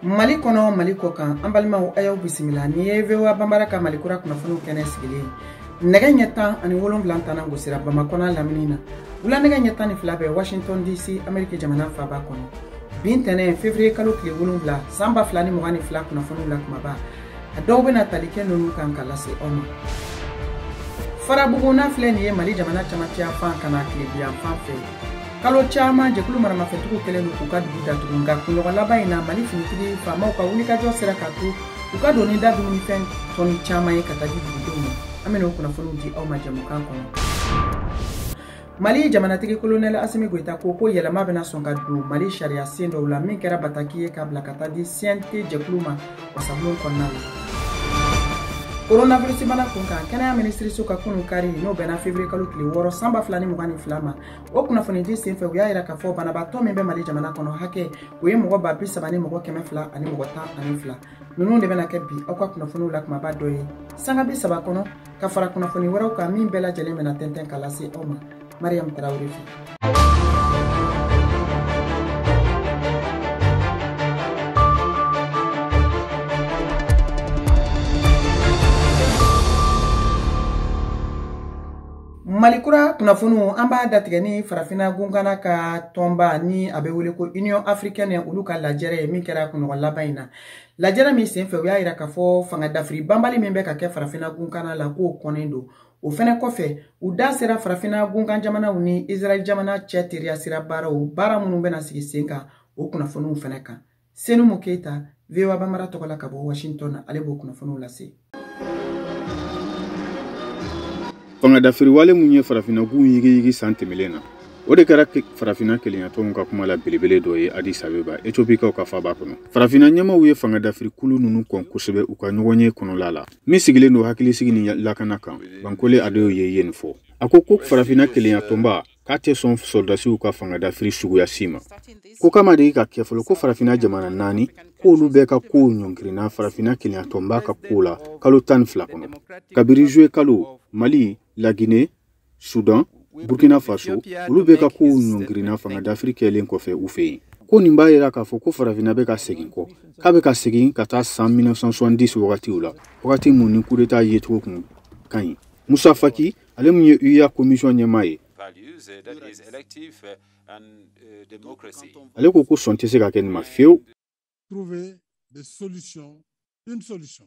Mali kɔnɔ, Mali kɔ kan, an balimaw, a y'aw bisimila. Ni ye VOA Banbara ka Mali kura kunnafoniw kɛnɛ sigilen ye. Nɛgɛ ɲɛ 17 tana gosira Bamakɔ n'a lamini na. Wula nɛgɛ ɲɛ 12 bɛ Washington DC, Ameriki jamana faaba kɔnɔ. Bi ntɛnɛn, février kalo tile 7, san 2022 kunnafoniw la kumaba. A dɔw bɛna tali kɛ ninnu kan ka lase aw ma. Farabugu n'a filɛ nin ye Mali jamana camancɛ fan ka na tilebiyan fan fɛ. Kalo caman jɛkulu maramafɛntigiw kɛlen don k'u ka dugu datugu, nka kunɲɔgɔn laban in na, Mali finitigi faamaw ka wulikajɔ sera ka to u ka don ni da dumunifɛn tɔni caman ye ka taa di dugudenw ma. An bɛna o kunnafoniw di aw ma jɛmukan kɔnɔ. Mali jamanatigi colonel Asimi Goïta ko ko yɛlɛma bɛna sɔn ka don Mali sariya sen dɔw la min kɛra bataki ye k'a bila ka taa di CNT jɛkulu ma wasabulon kɔnɔna la. Coronavirus bana kun kan, kɛnɛya minisiriso ka kunun kari, n'o bɛnna février kalo tile 6, san 2022 ma, o kunnafonidi senfɛ, u y'a yira k'a fɔ banabaatɔ min bɛ Mali jamana kɔnɔ hakɛ, o ye mɔgɔ 30 000 ni mɔgɔ 200 ani mɔgɔ 12. Ninnu de bɛna kɛ bi aw ka kunnafoniw la kumaba dɔ ye sanga 30 kɔnɔ, ka fara kunnafoni wɛrɛw kan min bɛɛ lajɛlen bɛna tɛntɛn ka lase aw ma Mariam Tarawele fɛ. Malikura kunnafoniw, an b'a datigɛ ni Farafinna gunkana ka tɔnba ni a bɛ wele ko Union africaine, olu ka lajɛrɛ ye min kɛra kunɲɔgɔn laban in na. Lajɛrɛ min senfɛ, u y'a yira k'a fɔ fanga dafiri banbali min bɛ ka kɛ Farafinna gunkana la, k'o kɔnnen don. O fɛnɛ kɔfɛ, u da sera Farafinna gunkan jamanaw ni Israɛl jamana cɛ teriya sira baaraw, baara minnu bɛna sigi sen kan, o kunnafoniw fɛnɛ kan. Senumu Keyita, VOA Bambara tɔgɔ la ka bɔ Washington, ale b'o kunnafoniw lase. Fanga dafiriwale mun ye farafinna-gun yigiyigi san tɛmɛlen na, o de kɛra farafinna kelenyatɔnw ka kuma la belebele dɔ ye Addis Abeba, Ethiopikaw ka faaba kɔnɔ. Farafinna ɲɛmaw ye fanga dafiri kulu ninnu kɔn kosɛbɛ u ka ɲɔgɔnye kɔnɔla la min sigilen don hakilisigi ni lakana kan. Bankole Adeoye ye nin fɔ. A ko ko farafinna kelenyatɔnba k'a tɛ sɔn sɔrɔdasiw ka fanga dafiri suguya si ma. Ko kama de ka kɛ fɔlɔ ko farafinna jamana naani k'olu bɛɛ ka kow ɲɔngirina farafinna kelenyatɔnba ka kow la kalo 12 kɔnɔ. Kabiri juillet kalo, Mali, Laginɛ, Sudan, Burkina Faso, olu bɛɛ ka kow ɲɔngirina fanga dafiri kɛlen kɔfɛ u fɛ yen. Ko nin b'a yira k'a fɔ ko farafinna bɛ ka segin kɔ, k'a bɛ ka segin ka taa san 1970 wagatiw la, wagati mun ni coup d'état yecogo kun ka ɲi. Musa Faki, ale mun ye UA commission ɲɛmaa ye, ale ko ko sɔn tɛ se ka kɛ nin ma fiyewu. Trouver des solutions, une solution,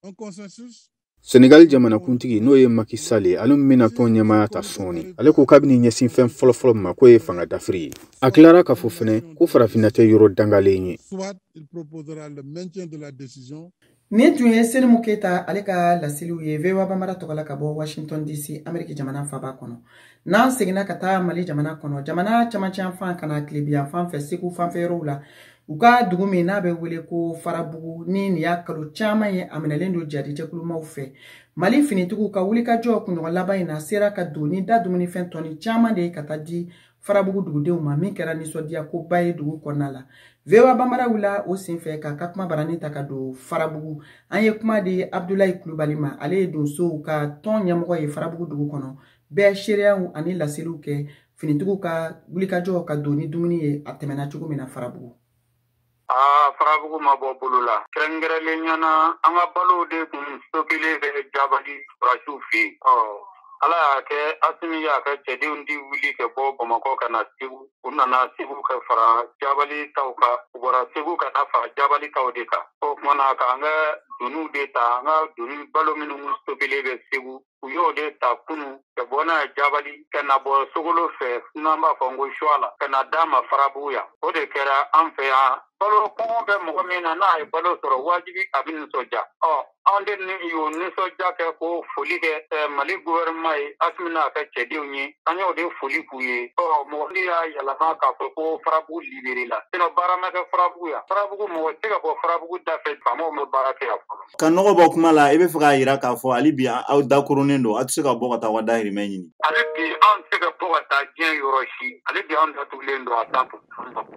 un consensus. Senegal jamanakuntigi, n'o ye Macky Sall ye, ale min bɛna tɔn ɲɛmaaya ta sɔɔni, ale ko k'a bɛn'i ɲɛsin fɛn fɔlɔfɔlɔ min ma, k'o ye fanga dafiri ye. A tilara k'a fɔ fɛnɛ ko farafinna tɛ yɔrɔ dangalen ye. Soit il proposera le maintien de la décision. Nin tun ye Senimu Keyita ale ka laseliw ye VOA Bambara tɔgɔ la ka bɔ Washington DC, Ameriki jamana faaba kɔnɔ. N'an seginna ka taa Mali jamana kɔnɔ, jamana camancɛ fan ka na tilebiyan fan fɛ, Segu fanfɛ yɔrɔw la, u ka dugu min n'a bɛ wele ko Farabugu, ni nin y'a kalo caman ye a minɛlen don jadijɛkulumaw fɛ, Mali finitigiw ka wulikajɔ kunɲɔgɔn laban in na sera ka don ni da dumunifɛn tɔni caman de ye ka taa di Farabugu dugudenw ma, min kɛra nisɔndiya koba ye dugu kɔnɔna la. VOA Bambara wulila o senfɛ k'a ka kuma barani ta ka don Farabugu. An ye kuma di Abdulayi Kulubali ma, ale ye donsow ka tɔn ɲɛmɔgɔ ye Farabugu dugu kɔnɔ, bɛɛ seereyaw ani laseliw kɛ finitigiw ka wulikajɔ ka don ni dumuni ye a tɛmɛna cogo min na Farabugu. Aa, Farabugu ma bɔ bolo la. Kɛrɛnkɛrɛnlenya na, an ka balow de kun sokelen bɛ Jabali furasiw fɛ yen. Ɔ, Ala y'a kɛ, Asimi y'a kɛ cɛdenw di wuli ka bɔ Bamakɔ ka na Segu. U nana Segu ka fara Jabali taw kan. U bɔra Segu ka taa fara Jabali taw de kan. O tuma na, k'an ka doniw de ta, an ka doni balo minnu sokelen bɛ Segu, u y'o de ta kunu ka bɔ n'a ye Jabali, ka na bɔ Sogolo fɛ, n'an b'a fɔ ko Suwala, ka na d'a ma Farabugu yan. O de kɛra an fɛ yan. Balo kɔngɔ bɛ mɔgɔ min na, n'a ye balo sɔrɔ, wajibi a bɛ nisɔndiya. Ɔ, anw de ni y'o nisɔndiya kɛ ko foli kɛ Mali gouvernement ye, Asimi n'a ka cɛdenw ye, an y'o de foli k'u ye. Ɔ, mɔgɔ de y'a yɛlɛma k'a fɔ ko Farabugu libéré la, sinon baara ma kɛ Farabugu yan. Farabugu, mɔgɔ tɛ se ka bɔ Farabugu da fɛ, faamaw bɛ baara kɛ yan. fɔlɔ. Ka nɔgɔ bɔ kuma la, i bɛ fɛ k'a jira k'a fɔ hali bi aw dakoronnen don, aw tɛ se ka bɔ ka taa aw ka dahirimɛ ɲini. Ale bi anw tɛ se ka bɔ ka taa diɲɛ yɔrɔ si, ale bi anw datugulen don a t'a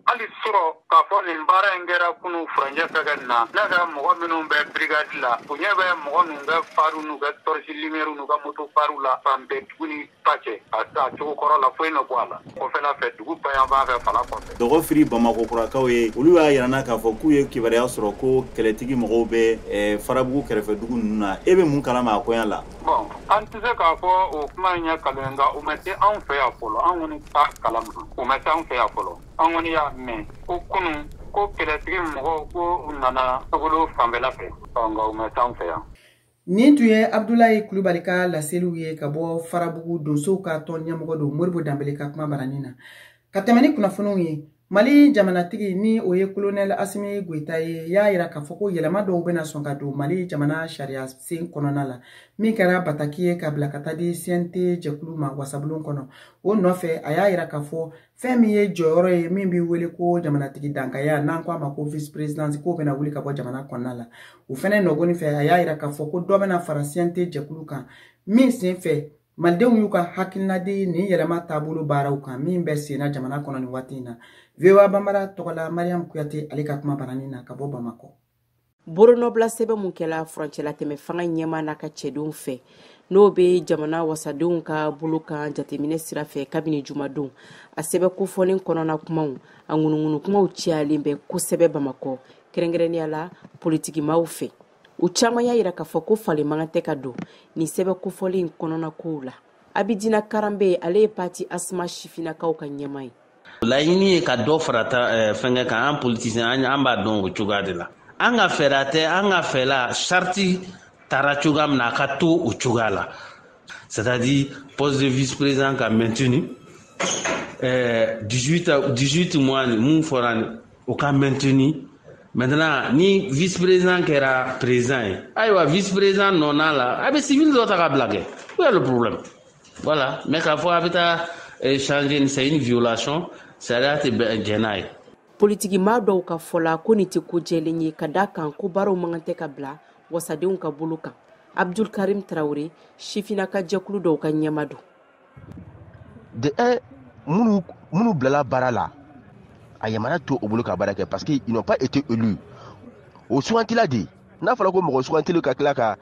hali sɔrɔ k'a fɔ nin baara in kɛra kunun furancɛ fɛ ka na n'a kɛra mɔgɔ minnu bɛ brigade la, u ɲɛ bɛ mɔgɔ ninnu ka faru n'u ka torche lumière n'u ka moto faru la fan bɛɛ dugu ni ba cɛ a cogo kɔrɔ la foyi ma bɔ a la kɔfɛla fɛ dugu bayanfan fɛ fala kɔfɛ. Dɔgɔ firi Bamakɔ kurakaw ye, olu y'a yira n na k'a fɔ k'u ye kibaruya sɔrɔ ko kɛlɛtigi mɔgɔw bɛ Farabugu kɛrɛfɛ dugu ninnu na. E bɛ mun kalama a koɲa la? Bon, an tɛ se k'a fɔ o kuma in ye nkalon ye, nka o ma se anw fɛ yan fɔlɔ. An kɔni t'a kalama, o ma se anw fɛ yan fɔlɔ. An kɔni y'a mɛn ko kunun ko kɛlɛtigi mɔgɔw ko u nana Sogolo fanfɛla fɛ, nka o ma se anw fɛ yan. Nin tun ye Abdulayi Kulubali ka laseliw ye ka bɔ Farabugu donsow ka tɔn ɲɛmɔgɔ don Moribo Danbele ka kuma baranin na. Ka tɛmɛ ni kunnafoniw ye, Mali jamanatigi ni o ye colonel Assimi Goïta ye, y'a yira k'a fɔ ko yɛlɛma dɔw bɛna sɔn ka don Mali jamana sariya sen kɔnɔna la, min kɛra bataki ye ka bila ka taa di CNT jɛkulu ma wasabulon kɔnɔ. O nɔfɛ, a y'a yira k'a fɔ fɛn min ye jɔyɔrɔ ye min bɛ wele ko jamanatigi dankaya, n'an ko a ma ko vice présidence, k'o bɛna wuli ka bɔ jamana kɔnɔna la. O fɛnɛ nɔgɔni fɛ, a y'a yira k'a fɔ ko dɔ bɛna fara CNT jɛkulu kan, min sen fɛ malidenw y'u ka hakilina di nin yɛlɛma taabolo baaraw kan min bɛ senna jamana kɔnɔ nin waati in na. VOA Bambara tɔgɔ la, Mariam Kuyate ale ka kuma baranin na ka bɔ Bamakɔ. Bolonɔbila sɛbɛn mun kɛla furancɛlatɛmɛ fanga ɲɛmaa n'a ka cɛdenw fɛ, n'o bɛ jamana wasadenw ka bolo kan jateminɛ sira fɛ kabini jumadon, a sɛbɛn kofɔlen kɔnɔna kumaw, a ŋunuŋunu kumaw cayalen bɛ kosɛbɛ Bamakɔ, kɛrɛnkɛrɛnnenya la politikimaw fɛ. U caman y'a yira k'a fɔ ko falen man kan tɛ ka don nin sɛbɛn kofɔlen in kɔnɔna kow la. Abidina Karanbe, ale ye parti Asma sifinnakaw ka ɲɛmaa ye. Laɲini ye ka dɔ fara fɛnkɛ kan, an politicien an b'a dɔn o cogoya de la. An ka fɛɛrɛ tɛ, an ka fɛla charte taara cogoya min na, a ka to o cogoya la. C'est-à-dire poste de vice-président ka maintenu, 18 mois ni mun fɔra ni o ka maintenu. Maintenant ni vice-président kɛra président ye, ayiwa vice-président nɔ n'a la, a bɛ civil dɔ ta ka bila kɛ. Où est le problème? Voilà, mais k'a fɔ a bɛ taa changer, c'est une violation, sariya tɛ jɛn n'a ye. Politiki maa dɔw ka fɔ la ko nin tɛ ko jɛlen ye, ka da kan ko baaraw man kan tɛ ka bila wasadenw ka bolo kan. Abdul Karim Traoré, sifinnaka jɛkulu dɔw ka ɲɛma don. De un, minnu bilala baara la, a yamaruya t'o bolo ka baara kɛ parce que ils n'ont pas été élus. O sugantila de, n'a fɔra ko mɔgɔ sugantili ka tila ka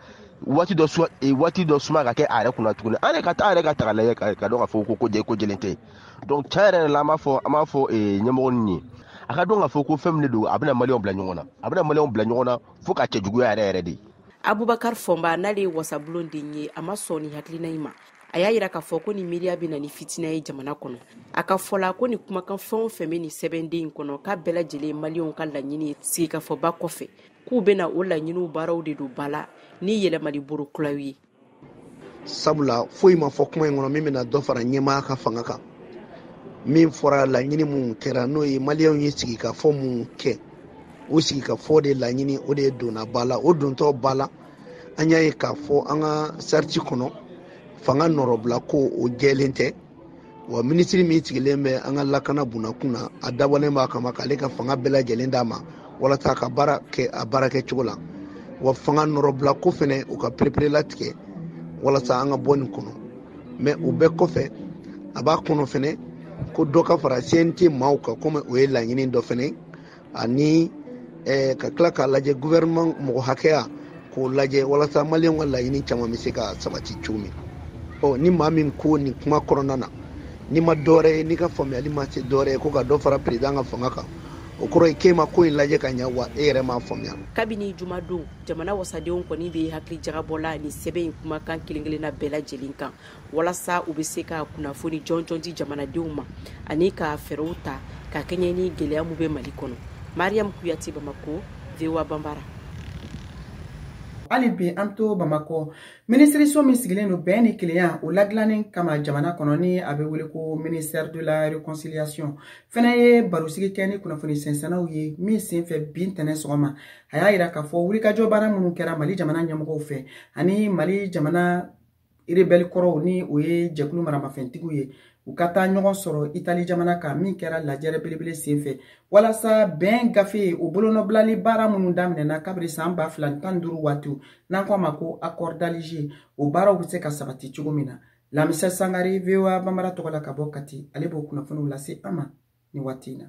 waati dɔ suma ka kɛ a yɛrɛ kunna tuguni, an yɛrɛ ka taa yɛrɛ ka ta k'a lajɛ ka dɔn k'a fɔ ko jɛlen tɛ. Donc tiɲɛ yɛrɛ la, an b'a fɔ ɲɛmɔgɔ ninnu ye, a ka dɔn k'a fɔ ko fɛn min de don, a bɛna maliyɛnw bila ɲɔgɔn na, a bɛna maliyɛnw bila ɲɔgɔn na fo ka cɛjuguya yɛrɛ yɛrɛ de. Abubakar Fɔnba, n'ale ye wasabulon den ye, a ma sɔn nin hakilina in ma. A y'a yira k'a fɔ ko nin miiriya bɛ na ni fitinɛ ye jamana kɔnɔ. A ka fɔ la ko nin kumakan fɛn o fɛn bɛ nin sɛbɛnden in kɔnɔ, k'a bɛɛ lajɛlen ye maliyɛnw ka laɲini ye sigikafɔba kɔfɛ, k'u bɛna o laɲiniw baaraw de don ba la ni yɛlɛmali boro kuraw ye. Sabula foyi ma fɔ kuma in kɔnɔ min bɛna dɔ fara ɲɛmaa ka fanga kan. Min fɔra, laɲini mun kɛra, n'o ye maliyɛnw ye sigikafɔ mun kɛ, o sigikafɔ de laɲini o de donna ba la. O dontɔ ba la, an y'a ye k'a fɔ an ka sariti kɔnɔ fanga nɔrɔbila ko o jɛlen tɛ. Wa minisiri min sigilen bɛ an ka lakana bunakun na, a dabɔlen b'a kama k'ale ka fanga bɛɛ lajɛlen d'a ma walasa a ka baara kɛ a baara kɛcogo la. Wa fanga nɔrɔbila ko fɛnɛ, o ka pereperelatigɛ walasa an ka bɔ nin kɔnɔ. Mɛ o bɛɛ kɔfɛ, a b'a kɔnɔ fɛnɛ ko dɔ ka fara CNT maaw kan, komi o ye laɲini dɔ fɛnɛ, ani ka tila k'a lajɛ gouvernement mɔgɔ hakɛya k'o lajɛ walasa maliyɛnw ka laɲini caman bɛ se ka sabati cogo min. Ɔ ni maa min ko nin kuma kɔnɔna na, n'i ma dɔwɛrɛ ye, n'i ka faamuyali ma se dɔwɛrɛ ye ko ka dɔ fara président ka fanga kan, o kɔrɔ ye k'e ma ko in lajɛ ka ɲɛ, wa e yɛrɛ m'a faamuya. Kabini jumadon, jamana wasadenw kɔni bɛ hakili jagabɔ la nin sɛbɛn in kumakan kelen kelenna bɛɛ lajɛlen kan, walasa u bɛ se ka kunnafoni jɔnjɔn di jamanadenw ma ani ka fɛɛrɛw ta ka kɛɲɛ ni gɛlɛya min bɛ Mali kɔnɔ. Mariam Kuyate, Bamako, VOA Bambara. Hali bi an to Bamakɔ, minisiriso min sigilen don bɛn ni kelenya o ladilanni kama jamana kɔnɔ, ni a bɛ wele ko ministère de la réconciliation, fɛnɛ ye barosigi kɛ ni kunnafoni sɛnsɛnnaw ye min senfɛ bi ntɛnɛn sɔgɔma. A y'a yira k'a fɔ wulikajɔ baara minnu kɛra Mali jamana ɲɛmɔgɔw fɛ ani Mali jamana rebelle kɔrɔw, ni o ye jɛkulu maramafɛntigiw ye, U ka taa ɲɔgɔn sɔrɔ Itali jamana kan min kɛra lajɛrɛ belebele senfɛ walasa bɛn gafe o bolonɔbilali baara minnu daminɛna kabiri san 2015 waatiw n'an ko a ma ko accord d'Alger o baaraw bɛ se ka sabati cogo min na. Lamisa Sangare VOA Bambara tɔgɔ la ka bɔ Kati, ale b'o kunnafoniw lase an ma nin waati in na.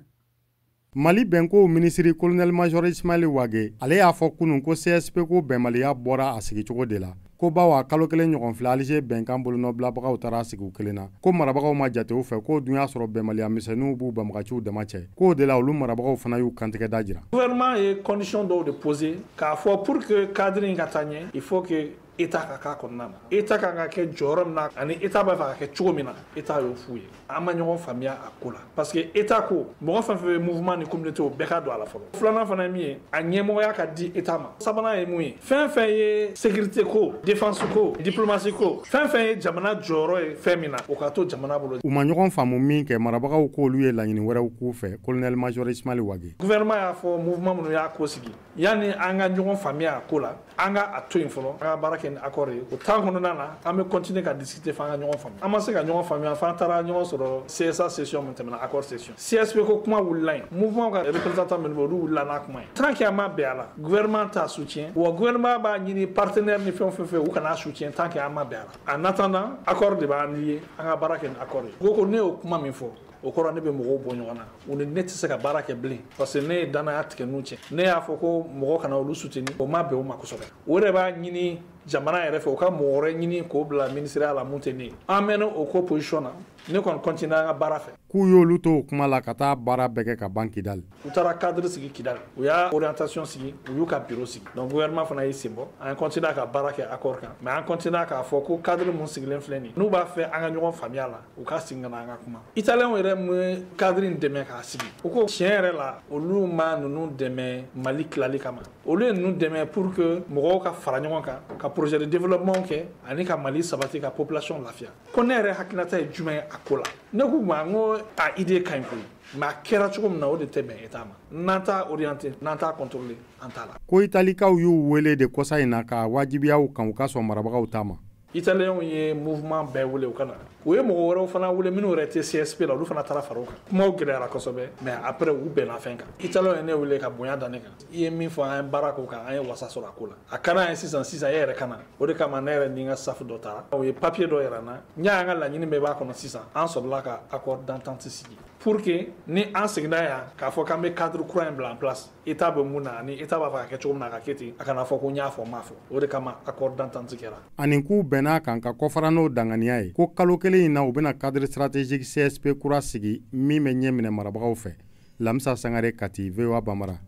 Mali bɛnko minisiri colonel major Ismaël Wagué ale y'a fɔ kunun ko CSP ko bɛnbaliya bɔra a sigicogo de la ko bawo a kalo kelen ɲɔgɔn filɛ Alger bɛnkan bolonɔbilabagaw taara sigi u kelen na ko marabagaw ma jate u fɛ k'o dun y'a sɔrɔ bɛnbaliya misɛnninw b'u banbagaciw dama cɛ k'o de la olu marabagaw fana y'u kantigɛ da jira. Gouvernement ye condition dɔw de poser k'a fɔ pour que cadre in ka taa ɲɛ, il faut que État ka k'a kɔnɔna na, État kan ka kɛ jɔyɔrɔ min na ani État b'a fɛ ka kɛ cogo min na, État y'o f'u ye. An ma ɲɔgɔn faamuya a ko la parce que État ko mɔgɔ fɛn fɛn bɛ mouvement ni communauté o bɛɛ ka don a la fɔlɔ. Filanan fana ye min ye, a ɲɛmɔgɔya ka di État ma. Sabanan ye mun ye, fɛn fɛn ye sécurité ko, défense ko, diplomatie ko, fɛn fɛn ye jamana jɔyɔrɔ ye fɛn min na, o ka to jamana bolo. U ma ɲɔgɔn faamu min kɛ, marabagaw k'olu ye laɲini wɛrɛw k'u fɛ. Colonel major Ismaël Wagué. Gouvernement y'a fɔ mouvement minnu y'a ko sigi, yanni an ka ɲɔgɔn faamuya a ko la, an ka a to yen fɔlɔ, an ka baara kɛ ni accord ye. O temps kɔnɔna na, an bɛ continuer ka discuter f'an ka ɲɔgɔn faamuya. An ma se ka ɲɔgɔn faamuya f'an taara ɲɔgɔn sɔrɔ CSA session min tɛmɛna, accord session. CSP ko kuma wulila yen, mouvement ka représentant minnu bɛ olu wulila n'a kuma ye. Tant que an ma bɛn a la, gouvernement t'a soutien, wa gouvernement b'a ɲini partenaire ni fɛn o fɛn fɛ u kana soutien tant que an ma bɛn a la. En attendant, accord de b'an lié, an ka baara kɛ ni accord ye. Ko ne y'o kuma min fɔ, o kɔrɔ ne bɛ mɔgɔw bɔ ɲɔgɔn na, u ni ne tɛ se ka baara kɛ bilen parce que ne ye danaya tigɛ n'u cɛ. Ne y'a fɔ ko mɔgɔ kana olu soutenir, o ma bɛn o ma kosɛbɛ. O de b'a ɲini jamana yɛrɛ fɛ, u ka mɔgɔ wɛrɛ ɲini k'o bila ministériya la mun tɛ ne ye. An mɛnna o ko position na, ne kɔni continue an ka baara fɛ. K'u y'olu to o kuma la ka taa baara bɛɛ kɛ ka ban Kidali. U taara cadre sigi Kidali, u y'a orientation sigi, u y'u ka bureau sigi. Donc gouvernement fana y'i sen bɔ, an continue ka baara kɛ accord kan, mais an continue k'a fɔ ko cadre mun sigilen filɛ nin ye, n'u b'a fɛ an ka ɲɔgɔn faamuya la, u ka segin ka na an ka kuma. Italiens yɛrɛ mun cadre in dɛmɛ k'a sigi, u ko tiɲɛ yɛrɛ la olu ma ninnu dɛmɛ Mali tilali kama, olu ye ninnu dɛmɛ pour que mɔgɔw ka fara ɲɔgɔn kan ka projet de développement kɛ ani ka Mali sabati ka population lafiya. Ko ne yɛrɛ hakilinata ye jumɛn ye a ko la? Ne k'u ma n ko a idée ka ɲi koyi, mais a kɛra cogo min na o de tɛ bɛn État ma. N'an t'a orienté, n'an t'a contrôlé, an t'a la. Ko Italikaw y'u wele de kɔsa in na ka wajibiya u kan u ka sɔn marabagaw ta ma. Italiens ye mouvement bɛɛ wele u ka na. U ye mɔgɔ wɛrɛw fana wele minnu yɛrɛ tɛ CSP la, olu fana taara fara u kan. Kumaw gɛlɛyara kosɛbɛ, mais après u bɛnna fɛn kan. Italiens ye ne wele ka bonya da ne kan. I ye min fɔ, an ye baara k'o kan, an ye wasa sɔrɔ a ko la. A ka d'an ye sisan sisan e yɛrɛ ka na. O de kama ne yɛrɛ ni n ka staff dɔ taara. U ye papier dɔ yira n na. N y'an ka laɲini bɛɛ b'a kɔnɔ sisan. An sɔrɔla ka accord d'entente sigi. Pour que ni an seginna yan k'a fɔ k'an bɛ cadre kura in bila en place, État bɛ mun na ani État b'a fɛ ka kɛ cogo min na a ka kɛ ten, a kana fɔ ko n y'a fɔ n m'a fɔ. O de kama accord d'entente kɛra. Ani k'u bɛn'a kan ka kɔfara n'o danganiya ye ko kalo kelen in na u bɛna cadre stratégique CSP kura sigi min bɛ ɲɛ minɛ marabagaw fɛ. Lamisa Sangare, Kati, VOA Bambara.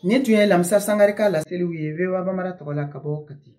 Nin tun ye Lamisa Sangare ka laseliw ye VOA Bambara tɔgɔ la ka bɔ Kati.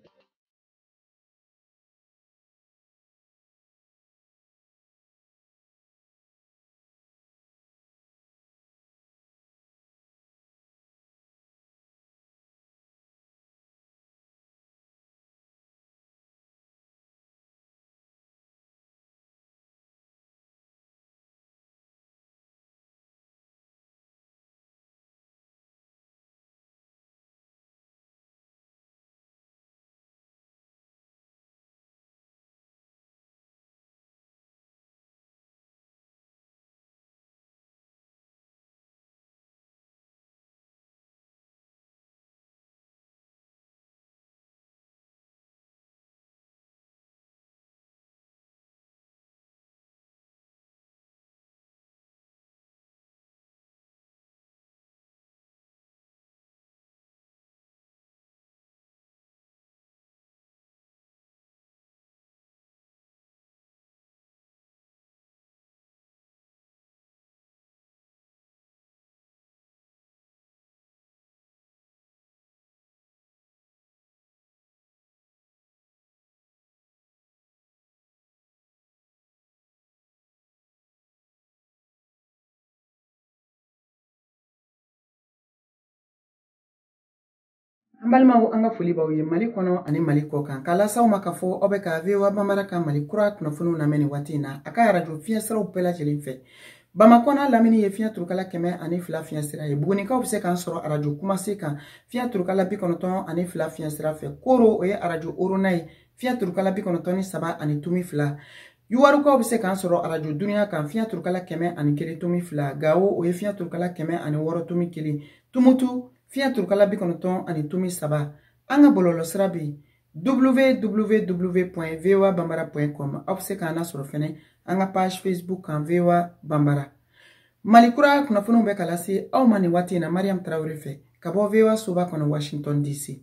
An balimaw, an ka foli b'aw ye Mali kɔnɔ ani Mali kɔ kan. K'a lase aw ma k'a fɔ aw bɛ ka VOA Bambara ka Mali kura kunnafoniw lamɛn nin waati in na a ka arajo fiɲɛsiraw bɛɛ lajɛlen fɛ. Bamakɔ n'a lamini ye fiɲɛ turukala 102 fiɲɛ sira ye. Bugunikaw bɛ se k'an sɔrɔ arajo Kumase kan fiɲɛ turukala 92 fiɲɛ sira fɛ. Koro o ye arajo Orona ye fiɲɛ turukala 93.2. Yuwarukaw bɛ se k'an sɔrɔ arajo duniya kan fiɲɛ turukala 101.2, Gawo o ye fiɲɛ turukala 106.1, Tumutu fiɲɛ turukala 93.3. An ka bɔlɔlɔsira bɛ yen www.voabambara.com. Aw bɛ se k'an lasɔrɔ fɛnɛ an ka page Facebook kan VOA Bambara. Mali kura kunnafoniw bɛ ka lase aw ma nin waati in na Mariam Traoré fɛ ka bɔ VOA soba kɔnɔ Washington DC.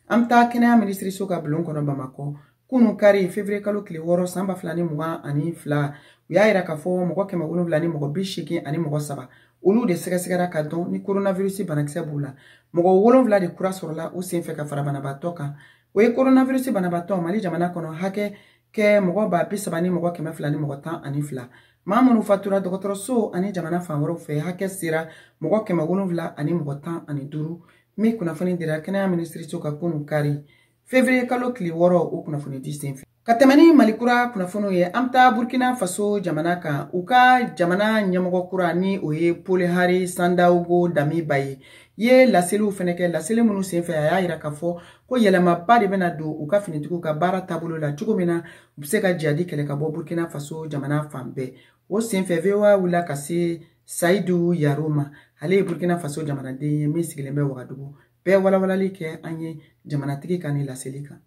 An bɛ taa kɛnɛya minisiriso ka bulon kɔnɔ Bamakɔ. Kunun kari février kalo tile 6 san 2022, u y'a yira k'a fɔ mɔgɔ 783 olu de sɛgɛsɛgɛra ka dɔn ni coronavirus banakisɛ b'u la. Mɔgɔ 7 de kura sɔrɔla u senfɛ ka fara banabaatɔ kan. O ye coronavirus banabaatɔ Mali jamana kɔnɔ hakɛ kɛ mɔgɔ 30,212 . Maa minnu fatura dɔgɔtɔrɔso ani jamana fan wɛrɛw fɛ hakɛ sera mɔgɔ 715. Min kunnafoni dira kɛnɛya minisiriso ka kunun kari février kalo tile 6 o kunnafoni di senfɛ. Ka tɛmɛ ni Mali kura kunnafoniw ye, an bɛ taa Burkina Faso jamana kan. U ka jamana ɲɛmɔgɔ kura ni o ye Paul Henri Sandaogo Damiba ye laseliw fɛnɛ kɛ. Laseli minnu senfɛ a y'a yira k'a fɔ ko yɛlɛmaba de bɛna don u ka finitigiw ka baara taabolo la cogo min na u bɛ se ka jadi kɛlɛ ka bɔ Burkina Faso jamana fan bɛɛ. O senfɛ VOA wulila ka se Sayidu Yaro ma. Ale ye Burkina Faso jamanaden ye min sigilen bɛ Wagadugu. Bɛɛ walawalali kɛ an ye jamanatigi ka ni laseli kan.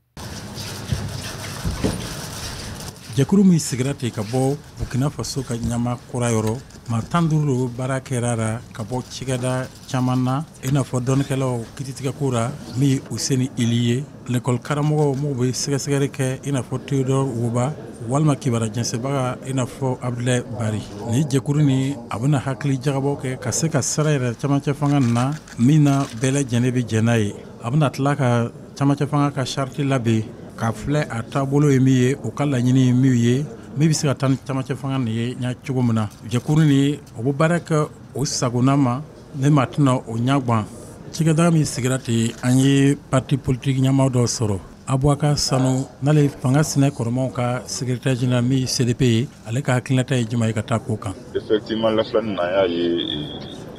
Jɛkulu min sigira ten ka bɔ Burkina Faso ka ɲama kura yɔrɔ maa 15 baara kɛra la ka bɔ cikɛda caman na, i n'a fɔ dɔnnikɛlaw kiiritigɛko la min ye Useni Ili ye, lekɔli karamɔgɔw minnu bɛ sɛgɛsɛgɛli kɛ i n'a fɔ Theodore Woba walima kibaruya jɛnsɛnbaga i n'a fɔ Abdulaye Bari. Nin jɛkulu nin a bɛna hakili jagabɔ kɛ ka se ka sira yɛrɛ camancɛ fanga na min na bɛɛ lajɛlen bɛ jɛn n'a ye. A bɛna tila ka camancɛ fanga ka sariti labɛn k'a filɛ a taabolo ye min ye, o ka laɲini ye min ye, min bɛ se ka taa ni camancɛ fanga nin ye ɲɛ cogo min na. Jɛkulu nin o bɛ baara kɛ o sagona ma ne ma tɛna o ɲɛguwan. Cikɛda min sigira ten, an ye parti politique ɲɛmaa dɔw sɔrɔ. Abubakar Sanu n'ale fanga sinɛ kɔrɔmaw ka secrétaire général min ye CDP ye, ale ka hakilinata ye jumɛn ye ka taa ko kan? Effectivement, lafilani na an y'a ye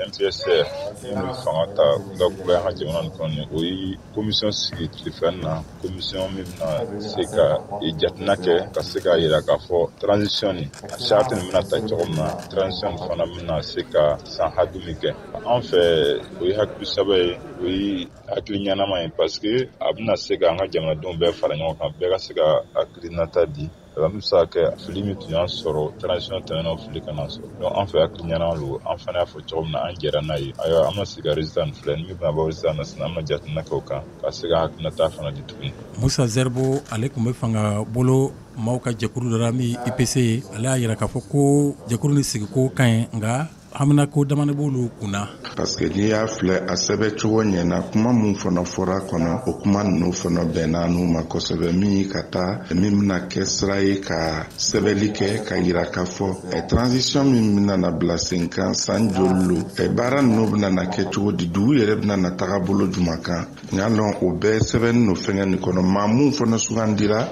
MPSR minnu fanga ta kunda an ka jamana nin kɔnɔ, o ye commission sigi tile filanin na, commission min bɛna se ka jateminɛ kɛ ka se k'a yira k'a fɔ transition nin charte nin bɛna ta cogo min na, transition nin fana bɛna se ka san hakɛ min kɛ. An fɛ o ye hakili sɛbɛ ye, o ye hakili ɲɛnama ye, parce que a bɛna se ka an ka jamanadenw bɛɛ fara ɲɔgɔn kan, bɛɛ ka se ka hakilinata di. An bɛ se ka kɛ fili min tun y'an sɔrɔ transition tɛmɛnen, fili kana sɔrɔ. Donc an fɛ hakili ɲɛnama don, an fana y'a fɔ cogo min na, an jɛra n'a ye. Ayiwa, an bɛna sigi ka résultat nin filɛ, ni min bɛna bɔ résultat na sisan, an bɛna jateminɛ kɛ o kan ka se ka hakilinata fana di tuguni. Musa Zerbo, ale tun bɛ fanga bolo maaw ka jɛkulu dɔ la min ye IPC ye, ale y'a yira k'a fɔ ko jɛkulu nin sigiko ka ɲi, nka hamina ko damani b'olu kunna. Parce que n'i y'a filɛ a sɛbɛn cogo ɲɛna, kuma mun fana fɔra kɔnɔ, o kuma ninnu fana bɛnna n'u ma kosɛbɛ, min ka taa min bɛna kɛ sira ye ka sɛbɛnni kɛ ka yira k'a fɔ transition min bɛna na bila sen kan san joli lo, baara ninnu bɛna na kɛ cogo di, dugu yɛrɛ bɛna na taga bolo jumɛn kan. N y'a lɔn o bɛɛ sɛbɛnni no fɛngɛ nin kɔnɔ. Maa mun fana sugandira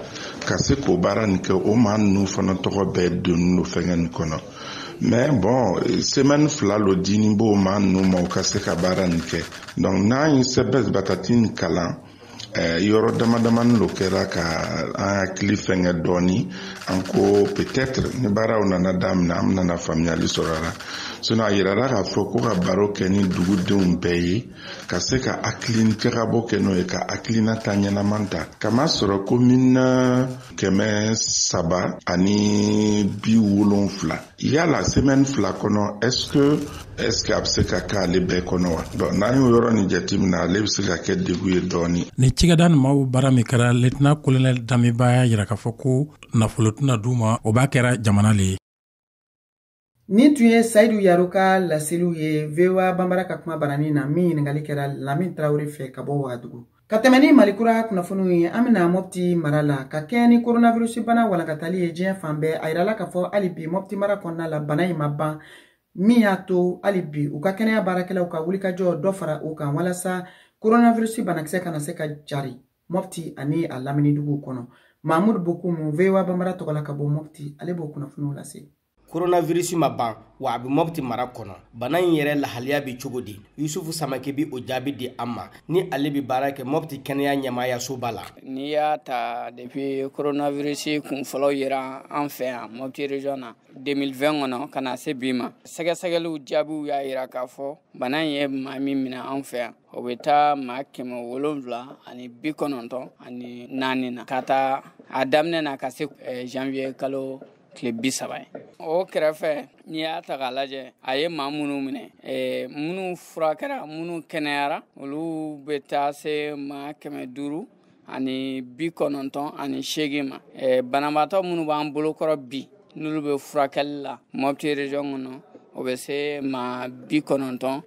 ka se k'o baara nin kɛ, o maa ninnu fana tɔgɔ bɛɛ donni no fɛngɛ nin kɔnɔ. Mais bon, semaine fila lo dini b'o maa ninnu ma u ka se ka baara nin kɛ. Donc n'an ye sɛbɛn batati nin kalan, yɔrɔ dama damani lo kɛra ka an hakili fɛngɛ dɔɔni. An ko peut-être ni baaraw nana daminɛ, an bɛna faamuyali sɔrɔ a la. Sinon a yirala k'a fɔ ko ka baro kɛ ni dugudenw bɛɛ ye, ka se ka hakili jagabɔ kɛ n'o ye, ka hakilinata ɲɛnaman ta. Kamasɔrɔ commune 370, yala semaine fila kɔnɔ, est-ce que a bɛ se ka kɛ ale bɛɛ kɔnɔ wa? Donc n'an y'o yɔrɔ nin jateminɛ, ale bɛ se ka kɛ degun ye dɔɔni. Nin cikɛda nin maaw baara min kɛra, lieutenant colonel Damiba y'a yira k'a fɔ ko nafolo tɛna d'u ma, o b'a kɛra jamana le ye. Nin tun ye Sayidu Yaro ka laseliw ye VOA Bambara ka kuma baranin na, min ɲininkali kɛra Lamine Traoré fɛ ka bɔ Wagadugu. Ka tɛmɛ ni Mali kura kunnafoniw ye, an bɛna Mopti mara la ka kɛɲɛ ni coronavirus bana walankatali ye diɲɛ fan bɛɛ. A yirala k'a fɔ hali bi Mopti mara kɔnɔna la bana in ma ban, min y'a to hali bi u ka kɛnɛya baarakɛlaw ka wulikajɔ dɔ fara u kan walasa coronavirus banakisɛ kana se ka jari Mopti ani a lamini duguw kɔnɔ. Mahmoud Bokoum, VOA Bambara tɔgɔ la ka bɔ Mopti, ale b'o kunnafoniw lase. Coronavirus ma ban wa a bɛ Mopti mara kɔnɔ. Bana in yɛrɛ lahaliya bɛ cogo di? Yusufu Samake bi o jaabi di an ma ni ale bɛ baara kɛ Mopti kɛnɛya ɲɛmaayasoba la. N'i y'a ta depuis coronavirus kun fɔlɔ yera an fɛ yan Mopti région na 2020 kɔnɔ ka na se bi ma, sɛgɛsɛgɛliw jaabiw y'a yira k'a fɔ bana in ye maa min minɛ an fɛ yan, o bɛ taa maa 794 na ka taa a daminɛ na ka se janvier kalo tile 30 ye. O kɛrɛfɛ n'i y'a ta k'a lajɛ, a ye maa minnu minɛ, minnu furakɛra, minnu kɛnɛyara, olu bɛ taa se maa 598 ma. Banabaatɔ minnu b'an bolokɔrɔ bi n'olu bɛ furakɛli la Mopti région kɔnɔ, o bɛ se maa 94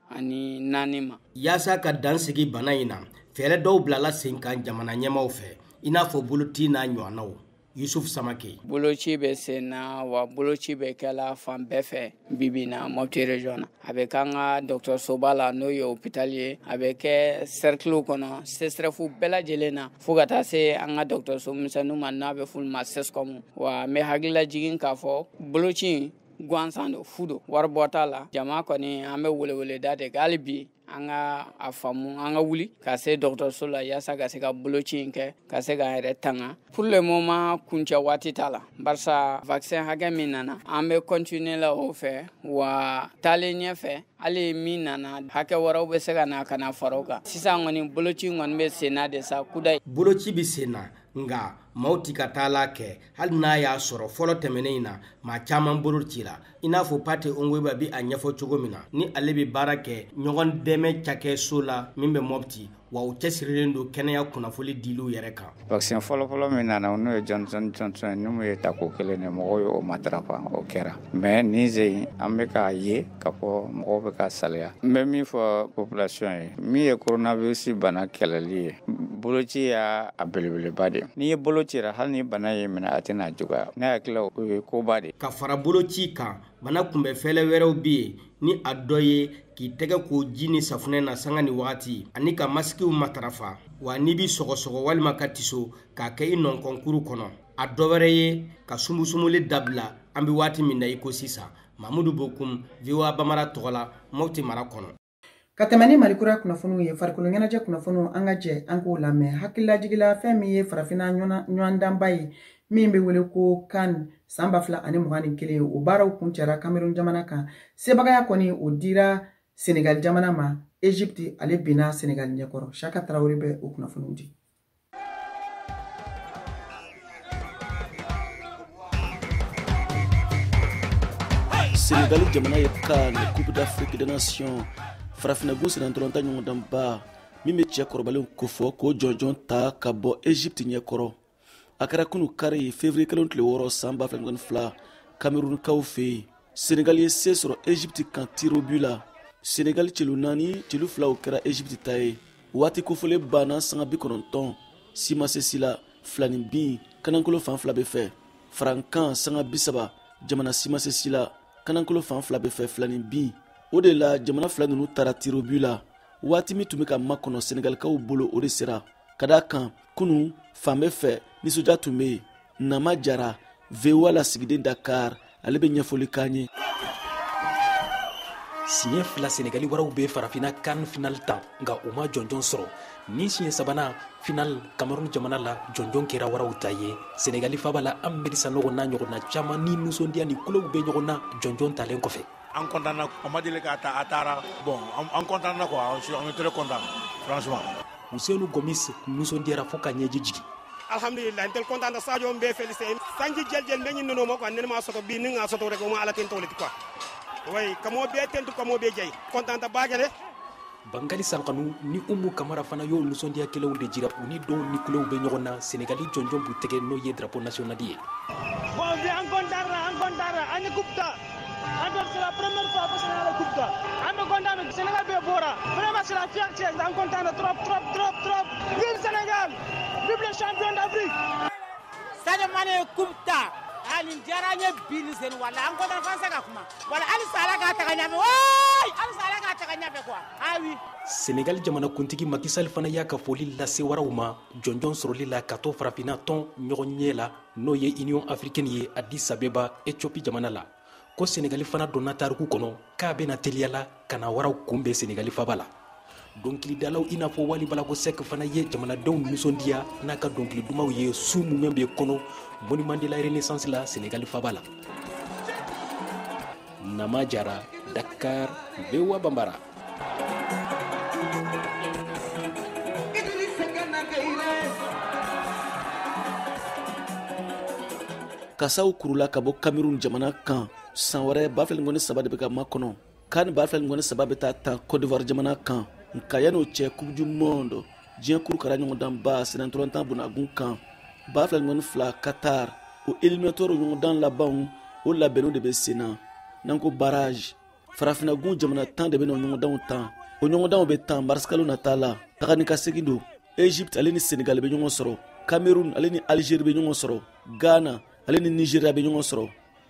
ma. Yaasa ka dan sigi bana in na, fɛɛrɛ dɔw bilala sen kan jamana ɲɛmaaw fɛ, i n'a fɔ boloci n'a ɲɔgɔnnaw. Yusuf Samake. Boloci bɛ sen na wa boloci bɛ kɛla fan bɛɛ fɛ bibi na Mopti région na. A bɛ k'an ka dɔgɔtɔrɔsoba la n'o ye hôpital ye, a bɛ kɛ cercle kɔnɔ, CSREF bɛɛ lajɛlen na fo ka taa se an ka dɔgɔtɔrɔso misɛnninw ma n'a bɛ f'olu ma CSCOM. Wa n bɛ hakililajigin k'a fɔ boloci gansan don, fu don, wari bɔ t'a la. Jama kɔni an bɛ weleweleda de kɛ hali bi an ka a faamu, an ka wuli ka se dɔgɔtɔrɔso la yaasa ka se ka boloci in kɛ, ka se k'an yɛrɛ tanga. Pour le moment kuncɛ waati t'a la, barisa vaccin hakɛ min nana an bɛ continuer la o fɛ, wa taalen ɲɛfɛ hali min nana hakɛ wɛrɛw bɛ se ka na ka na fara o kan. Sisan kɔni boloci kɔni bɛ sen na de sa kudayi. Boloci bɛ sen na, nka maaw ti ka taa la kɛ hali n'a y'a sɔrɔ fɔlɔ tɛmɛnen in na maa caman bolo ci la, i n'a fɔ Pate Ongoyiba bi a ɲɛfɔ cogo min na ni ale bɛ baara kɛ ɲɔgɔn dɛmɛ cakɛso la min bɛ Mopti, wa u cɛsirilen don kɛnɛya kunnafoni diliw yɛrɛ kan. Vaccin fɔlɔfɔlɔ min nana n'o ye Johnson Johnson ye, n'o ye tako kelen ye, mɔgɔw ye o matarafa, o kɛra. Mais nin sen an bɛ k'a ye k'a fɔ mɔgɔw bɛ ka saliya. N bɛ min fɔ population ye, min ye coronavirus bana kɛlɛli ye, boloci y'a belebeleba de ye. N'i ye bolo cira, hali ni bana ye minɛ, a tɛna juguya. Ne hakili la o ye koba de ye. Ka fara boloci kan, bana kunbɛ fɛɛrɛ wɛrɛw bɛ yen ni a dɔ ye k'i tɛgɛ ko ji ni safunɛ na sanga ni wagati, ani ka masikiw matarafa, wa n'i bi sɔgɔsɔgɔ walima ka tiso k'a kɛ i nɔnkɔnkuru kɔnɔ. A dɔ wɛrɛ ye ka sumusumuli dabila an bɛ waati min na i ko sisan. Mamudu Bokum, VOA Bamara tɔgɔ la, Mopti mara kɔnɔ. Ka tɛmɛ ni Malikura kunnafoniw ye, farikolo ɲɛnajɛ kunnafoniw an ka jɛ an k'o lamɛn. Hakililajigila fɛn min ye farafinna ɲɔgɔndanba ye min bɛ wele ko CAN san 2021, o baaraw kuncɛra Cameroun jamana kan. Sebagaya kɔni o dira Senegal jamana ma. Egypte ale binna Senegal ɲɛkɔrɔ. Saka Tarawele bɛ o kunnafoniw di. Senegal jamana ye CAN Coupe d'Afrique des Nations farafinna senna ɲɔgɔndanba min bɛ cɛ kɔrɔbalenw kofɔ k'o jɔnjɔn ta ka bɔ Egypte ɲɛkɔrɔ. A kɛra kunu kari février kalo tile 6 san 2022 Camerounkaw fɛ yen. Senegal ye se sɔrɔ Egypte kan tir au but la. Senegal celu 4 celu 2 o kɛra Egypte ta ye. Waati kofɔlen banna sanga 90 si ma se si la, 2 ni bin kanankolo fan 2 bɛ fɛ. Farankan sanga 30 jamana si ma se si la, kanankolo fan 2 bɛ fɛ, 2 ni bin. O de la jamana fila ninnu taara tir au but la. Waati min tun bɛ ka makɔnɔ Senegalikaw bolo, o de sera. Ka d'a kan kunun fan bɛɛ fɛ nisɔndiya tun bɛ yen. Nama Jara, VOA lasigiden Dakar, ale bɛ ɲɛfɔli k'an ye. Siɲɛ 2 Senegali waraw bɛ farafinna CAN final tan, nka u ma jɔnjɔn sɔrɔ. Ni siɲɛ sabanan final Cameroun jamana la, jɔnjɔn kɛra waraw ta ye. Senegali faba la, Amedi Sanogo n'a ɲɔgɔnna caman ni nisɔndiya ni kulow bɛ ɲɔgɔn na jɔnjɔn talen kɔfɛ. An content na, an ma deli k'a ta, a taara. Bon, an content na quoi, on est très content, franchement. Ousseynou Gomis nisɔndiyara fo ka ɲɛji jigin. Alhamdulillah, ntel content na Sadio mbe félicité. Sanji jel jel meñi nono mako nen ma soto bi ni nga soto rek mo ala ten toliti quoi. Way kamo be tentu kamo be jey content bagale. Bangali Sankanu ni Umu Kamara fana y'o nisɔndiya kelenw de jira, u ni dɔw ni kulow bɛ ɲɔgɔn na. Senegali jɔnjɔn b'u tɛgɛ n'o ye drapeau national ye. Bon, bi an content na, an content na, an ye coupe ta. C'est la première fois que Sénégal coupe ta. An bɛ content na, Sénégal bɛ bɔra. Vraiment c'est la fierté, an content na trop trop trop trop. Vive Sénégal, vive le champion d'Afrique. Sadio Mané coupe ta. Ani diyara n ye bi ni sen wala an content fan se ka kuma. Wala halisa Ala k'a ta ka ɲɛfɛ. Wayi, halisa Ala k'a ta ka ɲɛfɛ quoi. Ah oui. Senegal jamanakuntigi Macky Sall fana y'a ka foli lase waraw ma jɔnjɔn sɔrɔli la ka to farafinna tɔn ɲɔgɔn ɲɛ la, n'o ye Union africaine ye Addis Abeba, Ethiopie jamana la. ko Senegali fana donna tariku kɔnɔ k'a bɛna teliya la ka na waraw kunbɛn Senegali faba la. Dɔnkilidalaw i n'a fɔ Wali Balago Seck fana ye jamanadenw nisɔndiya n'a ka dɔnkili dumanw ye su mumɛ bɛ kɔnɔ Monument de la Renaissance la Senegali faba la. Nama Jara, Dakar, VOA Bambara. Kasaw kurula ka bɔ Cameroun jamana kan san wɛrɛ 2023 de bɛ ka makɔnɔ. CAN 2023 bɛ taa tan Côte d'Ivoire jamana kan. Nka yan'o cɛ Coupe du Monde diɲɛ kurukara ɲɔgɔndanba sennantolatan bunagun kan 2022 Qatar o éliminatoire ɲɔgɔndan labanw o labɛnniw de bɛ sen na. N'an ko barrage, farafinnagun jamana 10 de bɛ na o ɲɔgɔndanw tan. O ɲɔgɔndanw bɛ tan marisikalo nata la. Taga ni ka segin don. Egypte ale ni Senegal bɛ ɲɔgɔn sɔrɔ. Cameroun ale ni Algérie bɛ ɲɔgɔn sɔrɔ. Ghana ale ni Nigeria bɛ ɲɔgɔn sɔrɔ.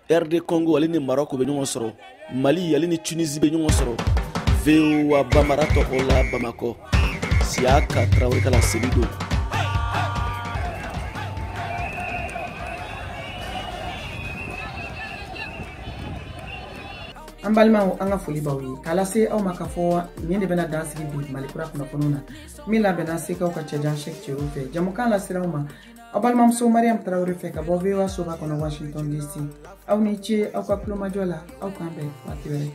RD Congo ale ni Maroc bɛ ɲɔgɔn sɔrɔ. Mali ale ni Tunisie bɛ ɲɔgɔn sɔrɔ. VOA Bambara tɔgɔ la Bamakɔ, Siyaka Tarawele ka laseli don. An balimaw, an ka foli b'aw ye k'a lase aw ma k'a fɔ nin de bɛna dan sigi bi Malikura kunnafoniw na min labɛnna Sekaw ka cɛjan Sheikh Cero fɛ. Jamukan lasera aw ma aw balimamuso Mariam Tarawele fɛ ka bɔ VOA soba kɔnɔ Washington DC. Aw ni ce aw ka kulomajɔ la, aw k'an bɛn waati wɛrɛ.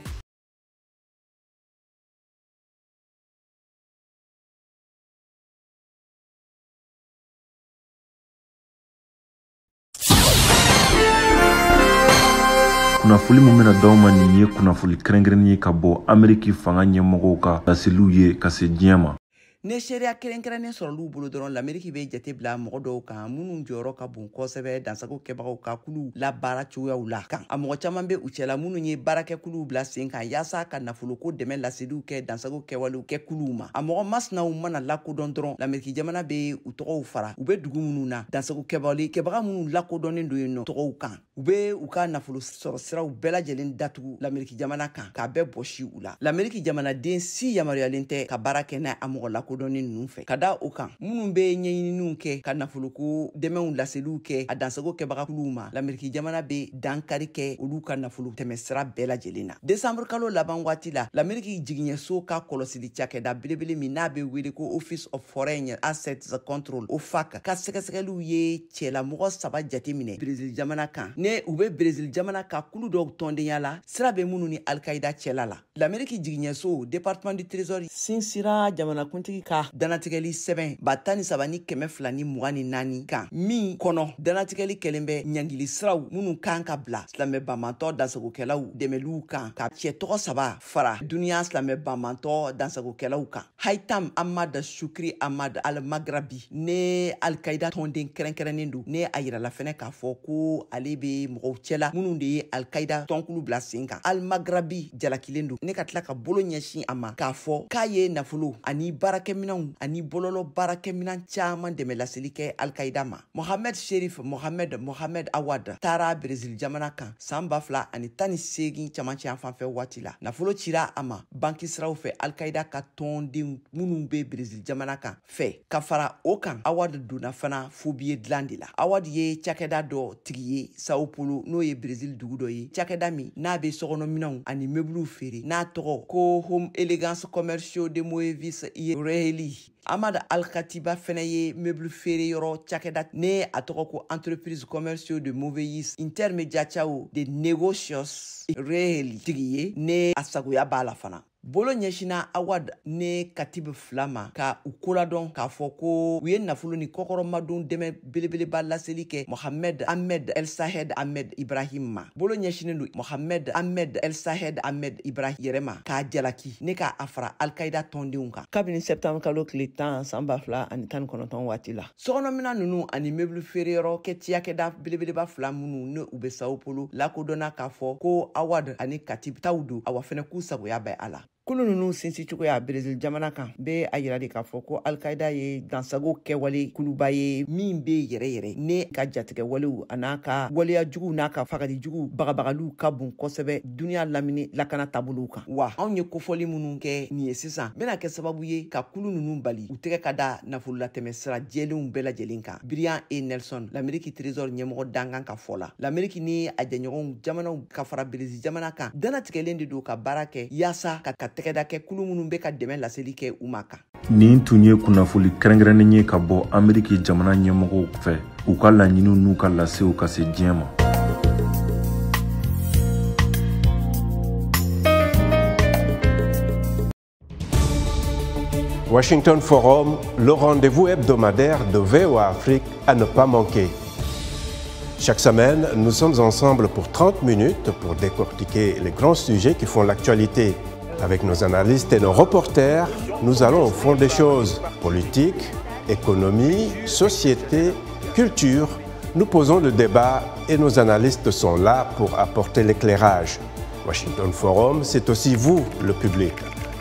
Kunnafoli min bɛna d'aw ma nin ye kunnafoli kɛrɛnkɛrɛnnen ye ka bɔ Ameriki fanga ɲɛmɔgɔw ka laseliw ye ka se diɲɛ ma. Ne seereya kɛrɛnkɛrɛnnen sɔrɔliw bolo dɔrɔn, l'Ameriki bɛ jate bila mɔgɔ dɔw kan minnu jɔyɔrɔ ka bon kosɛbɛ dansago kɛbagaw ka kuluw la baara cogoyaw la kan. A mɔgɔ caman bɛ u cɛla minnu ye baarakɛkuluw bila sen kan yaasa ka nafoloko dɛmɛ laseliw kɛ dansago kɛwalew kɛ kuluw ma. A mɔgɔ masinaw mana lakodɔn dɔrɔn, l'Ameriki jamana bɛ u tɔgɔw fara u bɛ dugu minnu na dansago kɛwale kɛbaga minnu lakodɔnnen don yen nɔ tɔgɔw kan. U bɛ u ka nafolo sɔrɔ siraw bɛɛ lajɛlen datugu l'Ameriki jamana kan k'a bɛɛ bɔsi u la. L'Ameriki jamanaden si yamaruyalen tɛ ka baara kɛ n'a a mɔgɔ lakodɔnnen ninnu fɛ. Ka da o kan, minnu bɛ ɲɛɲininiw kɛ ka nafoloko dɛmɛw laseliw kɛ a dansago kɛbagakuluw ma, l'Ameriki jamana bɛ dankari kɛ olu ka nafolo tɛmɛsira bɛɛ lajɛlen na. Desanburu kalo laban waati la, l'Ameriki jigiɲɛso ka kɔlɔsili cakɛda belebele min n'a bɛ wele ko Office of Foreign Assets Control OFAC ka sɛgɛsɛgɛliw ye cɛlamɔgɔ 3 jate minɛ Brésil jamana kan. Ne u bɛ Brésil jamana ka kulu dɔw tɔndenya la sira bɛ minnu ni Al-Qaïda cɛla la. L'Ameriki jigiɲɛso Département du Trésor sinsira jamanakuntigi ka danatigɛli sɛbɛn 13224 kan min kɔnɔ danatigɛli kɛlen bɛ ɲangili siraw minnu kan ka bila silamɛ banbantɔ dansagokɛlaw dɛmɛliw kan ka cɛ tɔgɔ 3 fara duniya silamɛ banbantɔ dansagokɛlaw kan. Haitam Ahmad Shukri Ahmad Al-Maghrabi ne Al-Qaïda tɔnden kɛrɛnkɛrɛnnen don, ne a yirala fɛnɛ k'a fɔ ko ale bɛ mɔgɔw cɛla minnu de ye Al-Qaïda tɔnkulu bila sen kan. Al-Maghrabi jalakilen don ne ka tila ka bolo ɲɛsin a ma k'a fɔ k'a ye nafolo ani baarakɛminɛnw ani bɔlɔlɔ baarakɛminɛn caman dɛmɛ laseli kɛ Al-Qaïda ma. Mohamed Sherif Mohamed Mohamed Awad taara Brésil jamana kan san 2018 camancɛ yan fan fɛ waati la. Nafolo cira a ma banki siraw fɛ Al-Qaïda ka tɔnden minnu bɛ Brésil jamana kan fɛ. Ka fara o kan, Awad donna fana fobiye dilan de la. Awad ye cakɛda dɔ tigi ye Sao Paulo, n'o ye Brésil dugu dɔ ye, cakɛda min n'a bɛ sokɔnɔminɛnw ani meubles feere, n'a tɔgɔ ko Home Elegance Commerciaux de Moevis Reheli. Ahmad Al-Khatiba fɛnɛ ye meuble feere yɔrɔ cakɛda ne a tɔgɔ ko Entreprise Commerciaux de Moveis Intermediação de Negócios Reheli tigi ye, ne a sagoya b'a la fana. Bolo ɲɛsinna Awad ne Katibu 2 ma ka u koladɔn k'a fɔ ko u ye nafolo ni kɔkɔrɔmadon dɛmɛ belebeleba laseli kɛ Mohamed Ahmed El Sahed Ahmed Ibrahim ma. Bolo ɲɛsinnen don Mohamed Ahmed El Sahed Ahmed Ibrahim yɛrɛ ma k'a jalaki ne k'a fara Al-Qaïda tɔndenw kan. Kabini septembre kalo tile 10 san 2019 waati la, sokɔnɔminan ninnu ani meuble feereyɔrɔ kɛ cakɛda belebeleba 2 minnu ne u bɛ Sao Paulo lakodɔnna k'a fɔ ko Awad ani Katibu taw don, awa fɛnɛ k'u sagoya bɛ a la. Kulu ninnu sinsin cogoya Brésil jamana kan bɛ a yira de k'a fɔ ko Al-Qaïda ye dansago kɛwale kuluba ye min bɛ yɛrɛ yɛrɛ ne ka jatigɛ walew a n'a ka waleya juguw n'a ka fagali juguw bagabagaliw ka bon kosɛbɛ duniya lamini lakana taabolow kan. Wa anw ye kofɔli minnu kɛ nin ye sisan bɛna kɛ sababu ye ka kulu ninnu bali u tɛgɛ ka da nafololatɛmɛ sira jɛlenw bɛɛ lajɛlen kan. Brian E. Nelson, l'Amérique Trésor ɲɛmɔgɔ dankan ka fɔ la, l'Amérique ni a jɛɲɔgɔnw jamanaw ka fara Brésil jamana kan danatigɛlen de don ka baara kɛ yaasa ka tɛgɛda kɛ kulu minnu bɛ ka dɛmɛ laseli kɛ u ma kan. Nin tun ye kunnafoli kɛrɛnkɛrɛnnen ye ka bɔ Ameriki jamana ɲɛmɔgɔw fɛ, u ka laɲiniw n'u ka lasew ka se diɲɛ ma. Washington Forum, le rendez-vous hebdomadaire de VOA Afrique à ne pas manquer. Chaque semaine, nous sommes ensemble pour 30 minutes pour décortiquer les grands sujets qui font l'actualité. Avec nos analystes et nos reporters, nous allons au fond des choses. Politique, économie, société, culture. Nous posons le débat et nos analystes sont là pour apporter l'éclairage. Washington Forum, c'est aussi vous, le public.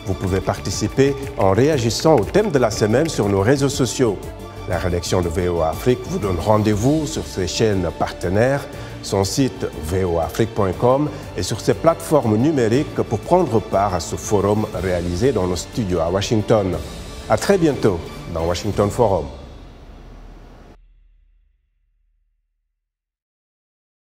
Vous pouvez participer en réagissant au thème de la semaine sur nos réseaux sociaux. La rédaction de VOA Afrique vous donne rendez-vous sur ses chaînes partenaires, son site voaafrique.com et sur ses plateformes numériques pour prendre part à ce forum réalisé dans nos studios à Washington. À très bientôt dans Washington Forum.